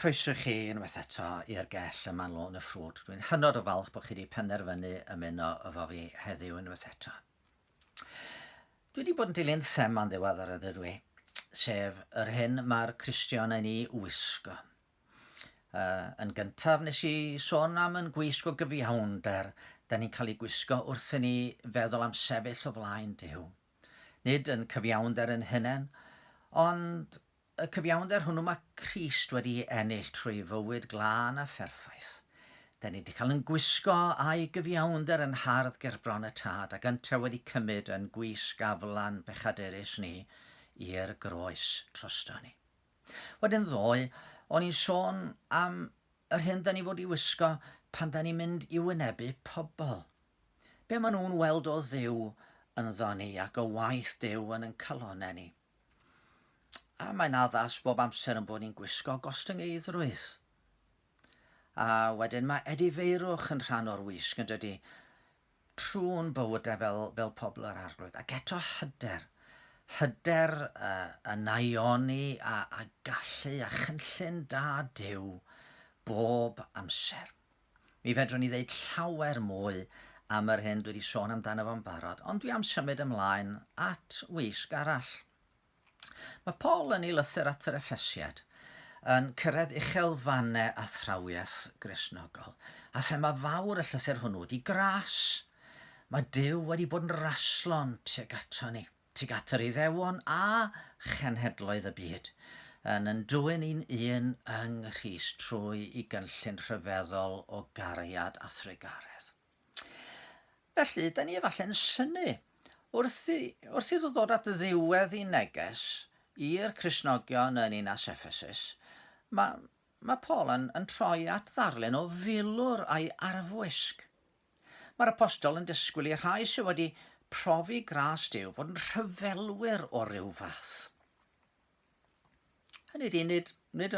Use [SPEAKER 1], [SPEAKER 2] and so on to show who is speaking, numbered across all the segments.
[SPEAKER 1] Croeso i chi unwaith eto i'r gell yma yn Lôn y Ffrwd. Dwi'n hynod o falch bod chi wedi penderfynu ymuno efo fi heddiw unwaith eto. Dwi wedi bod yn dilyn thema'n ddiweddar yn ydw i, sef yr hyn mae'r Cristion yn ei wisgo. Uh, yn gyntaf nes i sôn am yn gwisg o gyfiawnder, da ni'n cael ei gwisgo wrth i ni feddwl am sefyll o flaen Duw. Nid yn cyfiawnder yn hunain, ond y cyfiawnder hwnnw mae Crist wedi ei ennill trwy fywyd glân a pherffaith. Da ni wedi cael yn gwisgo a'i gyfiawnder yn hardd gerbron y Tad, ac yntau wedi cymryd yn gwisg aflan bechadurus ni i'r groes drosto ni. Wedyn ddoe, o'n i'n sôn am yr hyn da ni fod i wisgo pan da ni'n mynd i wynebu pobl. Be maen nhw'n weld o Dduw ynddo ni ac o waith Duw yn yn calonnau ni. A mae'n addas bob amser yn bod ni'n gwisgo gostyngeiddrwydd. A wedyn mae edifeirwch yn rhan o'r wisg yn dydy, trwy'n bywydau fel, fel pobl yr arglwydd. Ac eto hyder. Hyder uh, y naioni a, a gallu a chynllun da Duw bob amser. Mi fedrwn ni ddeud llawer mwy am yr hyn dwi wedi sôn amdano fo'n barod, ond dwi am symud ymlaen at wisg arall. Mae Paul yn ei lythyr at yr Effesiad yn cyrraedd uchelfannau athrawiaeth Gristnogol, a thema fawr y llythyr hwnnw ydy gras. Mae Duw wedi bod yn raslon tuag ato ni. Tuag at yr Iddewon a chenhedloedd y byd, yn yn dwyn i'n un yng Nghrist trwy i gynllun rhyfeddol o gariad a thrugaredd. Felly, da ni efallai'n synnu wrth, i, wrth iddo ddod at ddiwedd i neges i'r Cristnogion yn ninas Ephesus, mae, mae Paul yn, yn troi at ddarlun o filwr a'i arfwisg. Mae'r apostol yn disgwyl i'r rhai sydd wedi profi gras Duw fod yn rhyfelwyr o ryw fath. Hynny ydy, nid, nid,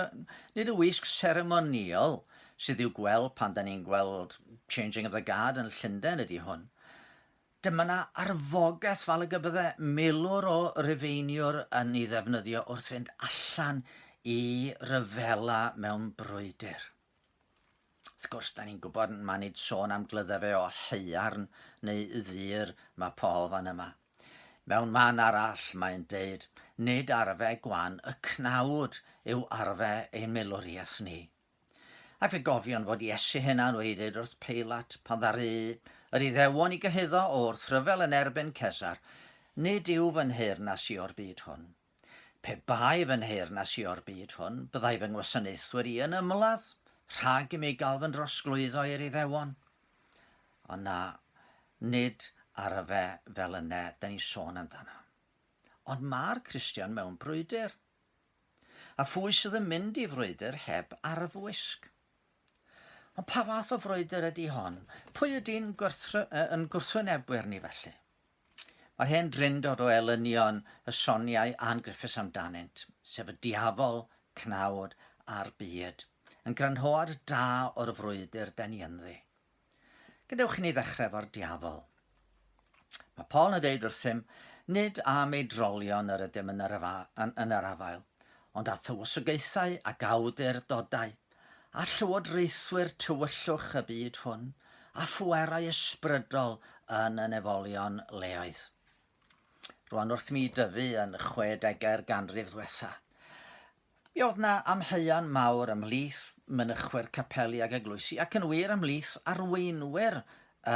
[SPEAKER 1] nid y wisg seremonïol sydd i'w gweld pan da ni'n gweld Changing of the Guard yn Llundain ydy hwn. Dyma na arfogaeth fel y bydde milwr o Rufeiniwr yn ei ddefnyddio wrth fynd allan i ryfela mewn brwydr. Wrth gwrs, da ni'n gwybod mae nid sôn am glyddefe o haearn neu ddur mae Paul fan yma. Mewn man arall mae'n deud, nid arfe gwan y cnawd yw arfe ein milwriaeth ni. Ac fe gofion fod Iesu hunan wedi dweud wrth Peilat pan ddaru yr Iddewon i gyhuddo o wrthryfel yn erbyn Cesar, nid yw fy nheyrnas i o'r byd hwn. Pe bai fy nheyrnas i o'r byd hwn, byddai fy ngwasanaethwyr i yn ymladd rhag i mi gael fy nrosglwyddo i'r Iddewon. Ond na, nid ar y fe fel yne da ni'n sôn amdano. Ond mae'r Cristion mewn brwydr. A phwy sydd yn mynd i frwydr heb arfwisg? Ond pa fath o frwydr ydy hon? Pwy ydy'n yn gwrthwynebwyr ni felly? Mae'r hen drindod o elynion y soniai Ann Griffiths amdanynt, sef y diafol, cnawd a'r byd, yn grynhoad da o'r frwydr den ni ynddi. Gadewch i ni ddechrau efo'r diafol. Mae Paul yn dweud wrthym, nid am ei drolion yr ydym yn yr, yn, yn yr afael, ond â thywysogaethau ac awdurdodau, a llywodraethwyr tywyllwch y byd hwn, a phwerau ysbrydol yn y nefolion leoedd. Rwan wrth mi dyfu yn chwedegau'r ganrif ddwetha, mi oedd na amheuon mawr ymhlith mynychwyr capeli ac eglwysi, ac yn wir ymhlith arweinwyr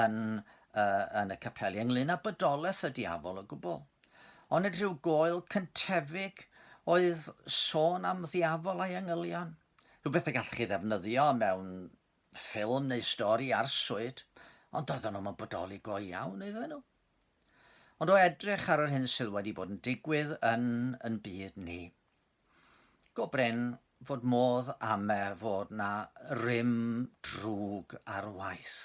[SPEAKER 1] yn, uh, yn y capeli ynglyn â bodolaeth y diafol o gwbl. Ond nid rhyw goel cyntefig oedd sôn am ddiafol a'i angylion. Rhywbeth y gallech chi ddefnyddio mewn ffilm neu stori arswyd, ond doedden nhw'm yn bodoli go iawn, oedden nhw? Ond o edrych ar yr hyn sydd wedi bod yn digwydd yn yn byd ni, go brin fod modd ame fod na rym drwg ar waith.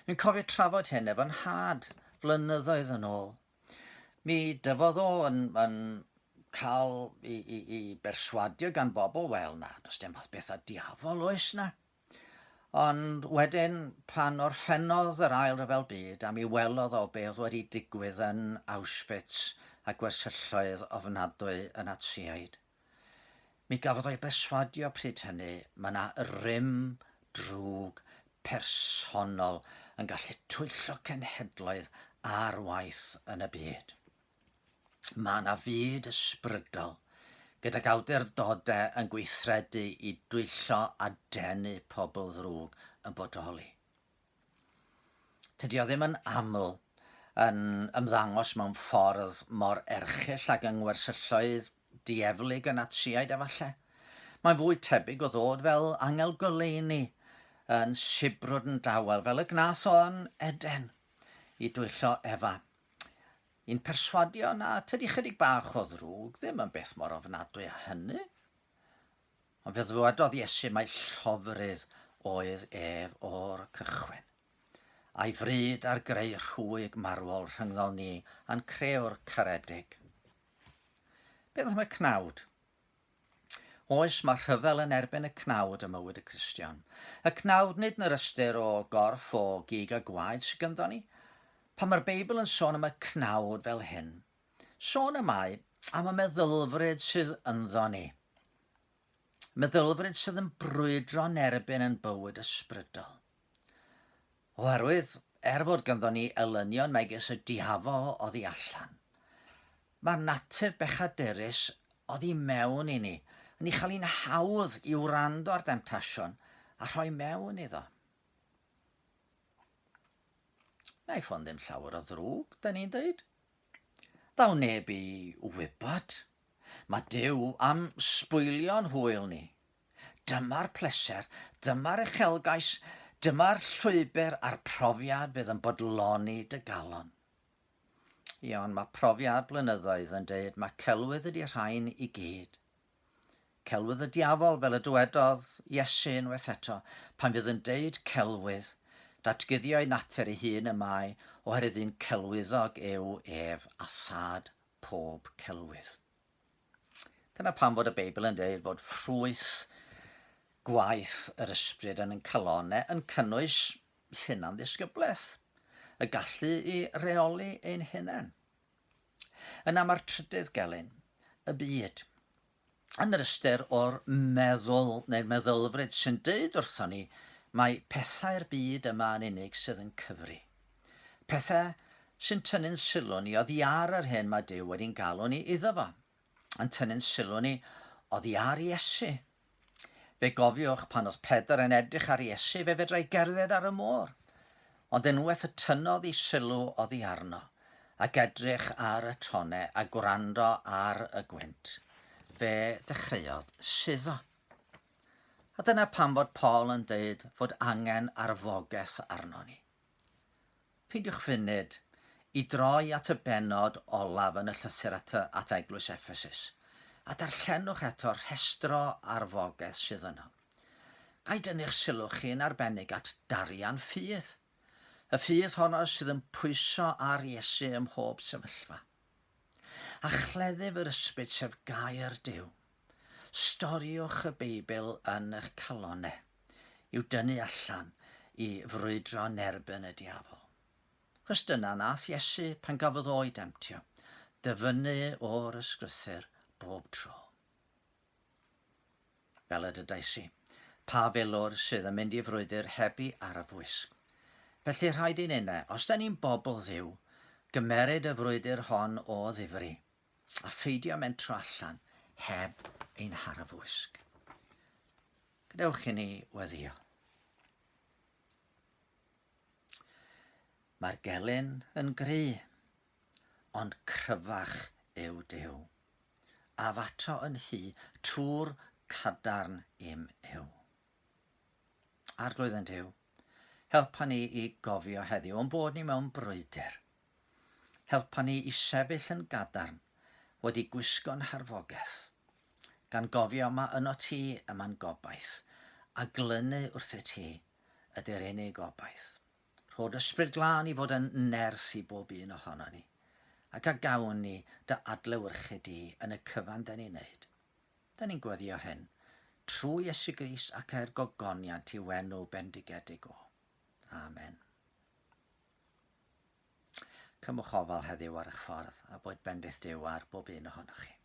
[SPEAKER 1] Dwi'n cofio trafod hyn efo'n nhad flynyddoedd yn ôl. Mi dyfodd o yn, yn cael i, i, i berswadio gan bobl, wel na, does dim fath beth â diafol oes na. Ond wedyn, pan orffennodd yr Ail Ryfel Byd, a mi welodd o be oedd wedi digwydd yn Auschwitz a gwersylloedd ofnadwy y Natsïaid. Mi gafodd o'i berswadio pryd hynny, mae 'na rym drwg personol yn gallu twyllo cenhedloedd ar waith yn y byd. Mae 'na fyd ysbrydol gydag awdurdodau yn gweithredu i dwyllo a denu pobl ddrwg yn bodoli. Tydi o ddim yn aml yn ymddangos mewn ffordd mor erchyll ag yng ngwersylloedd dieflig y Natsïaid efallai. Mae'n fwy tebyg o ddod fel angel goleuni yn sibrwd yn dawel fel y gnath o yn Eden i dwyllo Efa. I'n perswadio na tydi chydig bach o ddrwg ddim yn beth mor ofnadwy â hynny. Ond fe ddywedodd Iesu mai llofrudd oedd ef o'r cychwyn, a'i fryd ar greu rhwyg marwol rhyngddol ni a'n Crëwr caredig. Beth am y cnawd? Oes, mae rhyfel yn erbyn y cnawd ym mywyd y Cristion. Y cnawd nid yn yr ystyr o gorff o gig a gwaed sydd ganddo ni. Pan mae'r Beibl yn sôn am y cnawd fel hyn, Sôn y mae am y meddylfryd sydd ynddo ni. Meddylfryd sydd yn brwydro'n erbyn yn bywyd ysbrydol. Oherwydd, er fod ganddo ni elynion megis y diafol oddi allan, mae'r natur bechadurus oddi mewn i ni yn ei chael hi'n hawdd i wrando ar demtasiwn a rhoi mewn iddo. Wnaiff hwn ddim llawer o ddrwg, da ni'n dweud. Ddaw neb i wybod. Mae Duw am sbwylio'n hwyl ni. Dyma'r pleser, dyma'r uchelgais, dyma'r llwybr a'r profiad fydd yn bodloni dy galon. Ie, ond mae profiad blynyddoedd yn deud mae celwydd ydi rhain i gyd. Celwydd y diafol, fel y dywedodd Iesu unwaith eto, pan fydd yn deud celwydd, datguddio'i natur ei hun y mae, oherwydd un celwyddog yw ef a thad pob celwydd. Dyna pam fod y Beibl yn deud fod ffrwyth gwaith yr ysbryd yn ein calonau yn cynnwys hunanddisgyblaeth, y gallu i reoli ein hunain. Yna mae'r trydydd gelyn, y byd. Yn yr ystyr o'r meddwl neu'r meddylfryd sy'n deud wrthon ni mae pethau'r byd yma yn unig sydd yn cyfri. Pethau sy'n tynnu'n sylw ni oddi ar yr hyn mae Duw wedi'n galw ni iddo fo. Yn tynnu'n sylw ni oddi ar Iesu. Fe gofiwch pan oedd Pedr yn edrych ar Iesu, fe fedrai gerdded ar y môr. Ond unwaith y tynnodd ei sylw oddi arno, ac edrych ar y tone a gwrando ar y gwynt, fe ddechreuodd suddo. A dyna pam fod Paul yn deud fod angen arfogaeth arno ni. Peidiwch funud i droi at y bennod olaf yn y llythyr at, at Eglwys Ephesus, a darllenwch eto'r rhestr o arfogaeth sydd yno. Ga i dynnu'ch sylw chi yn arbennig at darian ffydd, y ffydd honno sydd yn pwyso ar Iesu ym mhob sefyllfa. A chleddyf yr ysbryd sef gair Duw. Storiwch y Beibl yn eich calonnau i'w dynnu allan i frwydro yn erbyn y diafol. Chos dyna nath Iesu pan gafodd o'i demtio, dyfynnu o'r ysgrythur bob tro. Fel y dydais i, pa filwr sydd yn mynd i frwydr heb i arfwisg? Felly rhaid i ninne, os da ni'n bobl Dduw, gymeryd y frwydr hon o ddifri. a pheidio mentro allan heb ein harfwisg. Gadewch i ni weddio. Mae'r gelyn yn gry, ond cryfach yw Duw. A fato yn hy, tŵr cadarn im yw. Arglwydd yn Duw, helpa ni i gofio heddiw o'n bod ni mewn brwydr. Helpa ni i sefyll yn gadarn, wedi gwisgo'n harfogaeth, gan gofio ma yno ti y ma'n gobaith, a glynu wrthyt ti ydy'r unig obaith. Rho'r Ysbryd Glân i fod yn nerth i bob un ohono ni, ac a gawn ni dy adlewyrchu di yn y cyfan da ni'n neud. Da ni'n gweddio hyn, trwy Iesu Grist ac er gogoniant i'w enw bendigedig o. Amen. Cymwch ofal heddiw ar eich ffordd, a boed bendith Duw ar bob un ohonoch chi.